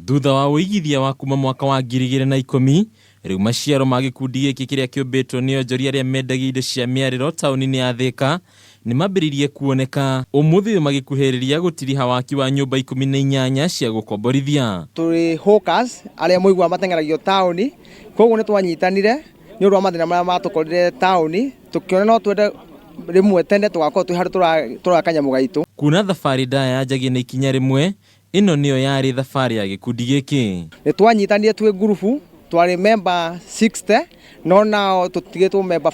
Thutha wa ũigithia wa kuma mwaka wa 2010, rĩu maciaro ma gĩkundi gĩkĩ kĩrĩa kĩũmbĩtwo nĩ onjoria arĩa mendagia indo cia mĩarĩro taũni-inĩ ya Thĩka nĩ mambĩrĩirie kuoneka. Ũmũthĩ ũyũ magĩkuhĩrĩria gũtiriha waki wa nyũmba 18 cia gũkomborithia. Tũrĩ hawkers arĩa mũiguaga mateng'eragio taũni, koguo nĩ twanyitanire nĩ ũndũ wa mathĩna marĩa matũkorire taũni, tũkĩona no twende rĩmwe tene tũgakorwo twĩ handũ tũraka kanyamũ gaitũ. Kuona thabarĩ ndaya yanjagia na ikinya rĩmwe, ĩno nĩyo yarĩ thabarĩ ya gĩkundi gĩkĩ. Nĩ twanyitanire twĩ ngurubu, twarĩ member 60 no nao tũtigĩtwo member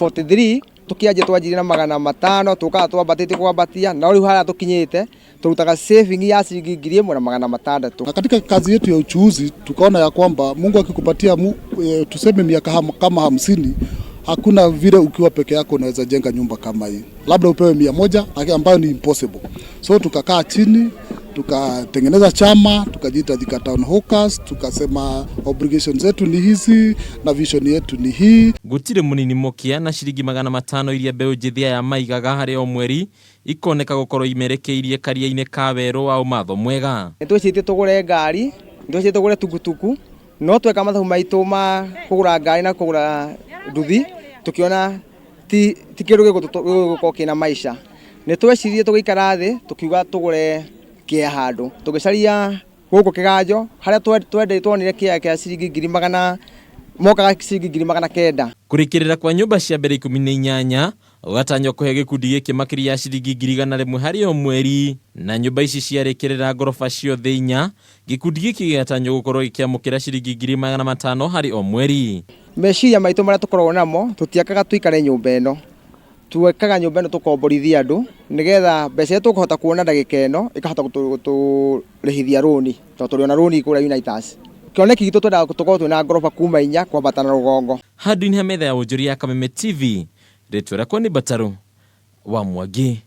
43. Tũkĩanjia twanjirie na 500, tũkaga twambatĩtie kwambatia, no rĩu harĩa tũkinyĩte tũrutaga saving ya ciringi 1600. Na katika kazi yetu ya uchuuzi tukaona ya kwamba Mungu akikupatia tuseme miaka kama 50, hakuna vile ukiwa peke yako unaweza jenga nyumba kama hii, labda upewe 100 ambayo ni impossible. So tukakaa chini tukatengeneza chama, tukajiita Thika Town Hawkers, tukasema obligation zetu ni hizi na vision yetu ni hii. Gũtirĩ mũnini mũkĩa na ciringi 500 iria mbeũ njĩthĩ aya maigaga harĩ o mweri ikoneka gũkorwo imerekeirie karia-inĩ ka werũ wa ũmatho mwega. Nĩ twĩcirĩtie tũgũre ngari, nĩ twĩcirĩtie tũgũre tukutuku, no tweka mathabu maitũ ma kũgũra ngari na kũgũra nduthi, tũkĩona ti kĩndũ gĩgũkorwo kĩna maica. Nĩ twecirie tũgĩikara thĩ tũkiuga tũgũre kĩa handũ, tũgĩcaria gũkũ Kĩganjo harĩa twendete tuonire kĩea kĩa ciringi ngiri magana mokaga ciringi 900,000. Kũrĩkĩrĩra kwa nyũmba cia mbere 18 ũgatanywo kũhe gĩkundi gĩkĩ makĩria ya ciringi 100,000 harĩ o mweri, na nyũmba ici ciarĩkĩrĩra ngoroba ciothe inya, gĩkundi gĩkĩ gĩgatanywo gũkorwo gĩkĩamũkĩra ciringi 500,000 harĩ o mweri. Meciria maitũ marĩa tũkoragwo namo tũtiakaga tũikare nyũmba ĩno, twekaga nyũmba ĩno tũkomborithie andũ nĩgetha mbeca iria tũkũhota kuona ndagĩka ĩno ĩkahota gũtũrĩhithia rũni, tondũ tũrĩ ona rũni kũrĩa Unaitas. Kĩoneki gitũ twendaga tũkorwo twĩna ngoroba kuma 4 kwambata na rũgongo. Handũ-inĩ ha metha ya wonjoria ya Kameme TV, rĩtwa rĩakwa nĩ Mbatarũ wa Mwangi.